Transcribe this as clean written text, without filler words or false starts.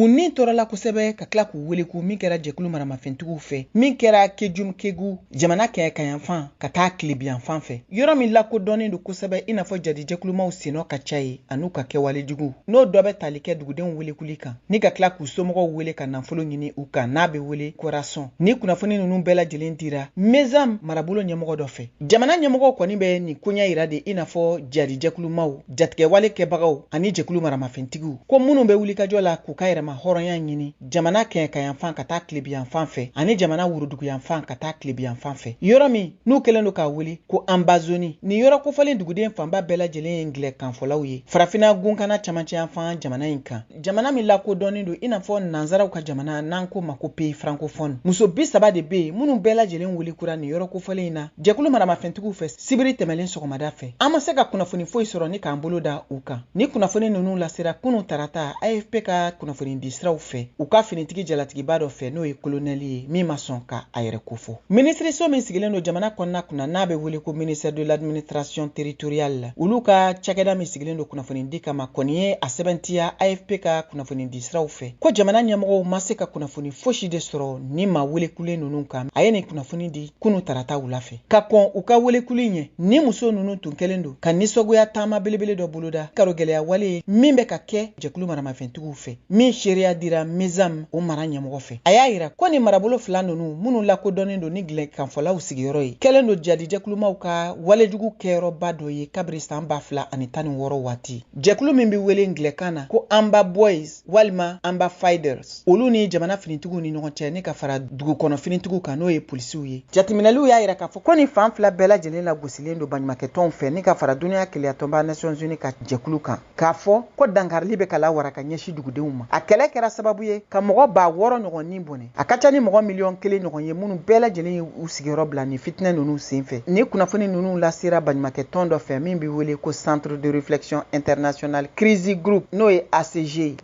U ni tɔɔrɔla kosɛbɛ ka tila k'u weleku min kɛra jɛkulu maramafɛntigiw fɛ, min kɛra Kejum Kegu jamana kɛɲɛkayanfan ka taa tilebiyanfan fɛ, yɔrɔ min lakodɔnnen don kosɛbɛ i n'a fɔ jadijɛkulumaw sennɔ ka ca ye an'u ka kɛwale jugu, n'o dɔ bɛ tali kɛ dugudenw welekuli kan ni ka tila k'u somɔgɔw wele ka nafolo ɲini u kan, n'a bɛ wele ko rançon. Ni kunnafoni ninnu bɛɛ lajɛlen dira Mezam marabolo ɲɛmɔgɔ dɔ fɛ. Jamana ɲɛmɔgɔw kɔni bɛ nin koɲɛ yira de i n'a fɔ jadijɛkulumaw, jatigɛwale kɛbagaw ani jɛkulu maramafɛntigiw, ko minnu bɛ wulikajɔ la k'u ka yɛrɛma hɔrɔnya ɲini jamana kɛɲɛkayanfan ka taa tilebiyanfan fɛ ani jamana woroduguyanfan ka taa tilebiyanfan fɛ, yɔrɔ min n'u kɛlen don k'a wele ko Ambazoni. Nin yɔrɔ kofɔlen duguden fanba bɛɛ lajɛlen ye ngilɛkanfɔlaw ye Farafinna gunkana camancɛyanfan jamana in kan, jamana min lakodɔnnen don i n'a fɔ nansaraw ka jamana n'an ko ma ko pays francophone. Muso 30 de bɛ yen minnu bɛɛ lajɛlen welekura nin yɔrɔ kofɔlen in na jɛkulu maramafɛntigiw fɛ sibiri tɛmɛlen sɔgɔmada fɛ. An ma se ka kunnafoni foyi sɔrɔ ni k'an bolo da u kan. Ni kunnafoni ninnu lasera kunu tarata AFP ka kunnafoni di siraw fɛ, u ka finitigi jalatigiba dɔ fɛ, n'o ye kolonɛli ye min ma sɔn ka a yɛrɛ kofɔ. Minisiriso min sigilen don jamana kɔnɔna kunna, n'a bɛ wele ko ministère de l'administration territoriale, olu ka cakɛda min sigilen don kunnafoni di kama kɔni ye a sɛbɛntiya AFP ka kunnafoni di siraw fɛ ko jamana ɲɛmɔgɔw ma se ka kunnafoni fosi de sɔrɔ ni maa welekulen ninnu kan. A ye nin kunnafoni di kunu tarata wula fɛ. Ka kɔn u ka welekuli ɲɛ, ni muso ninnu tun kɛlen don ka nisɔngoya taama belebele dɔ boloda karogɛlɛya wale ye min bɛ ka kɛ jɛkulu maramafɛntigiw fɛ, min seereya dira Mezam o mara ɲɛmɔgɔ fɛ. A y'a yira ko nin marabolo fila ninnu minnu lakodɔnnen don ni gilɛkanfɔlaw sigiyɔrɔ ye, kɛlen don jadijɛkulumaw ka walejugu kɛyɔrɔba dɔ ye kabiri san 2016 waati. Jɛkulu min bɛ wele ngilɛkan na ko Amba Boys walima Amba Fighters, olu ni jamana finitigiw ni ɲɔgɔn cɛ ni ka fara dugukɔnɔ finitigiw kan, n'o ye polisiw ye. Jateminɛliw y'a yira k'a fɔ ko nin fan fila bɛɛ lajɛlen lagosilen don baɲumankɛtɔnw fɛ ni ka fara duniya keleyatɔnba Nations Unies ka jɛkulu kan, k'a fɔ ko dankarili bɛ ka lawara ka ɲɛsin dugudenw ma. A kɛlɛ kɛra sababu ye ka mɔgɔ 6000 ɲɔgɔn ni bɔnɛ. A ka ca ni mɔgɔ miliyɔn 1 ɲɔgɔn ye minnu bɛɛ lajɛlen ye u sigiyɔrɔ bila nin fitinɛ ninnu senfɛ. Ni kunnafoni ninnu lasera baɲumankɛtɔn dɔ fɛ min bɛ wele ko Centre de réflexion international Crisis Group, n'o ye ACG ye.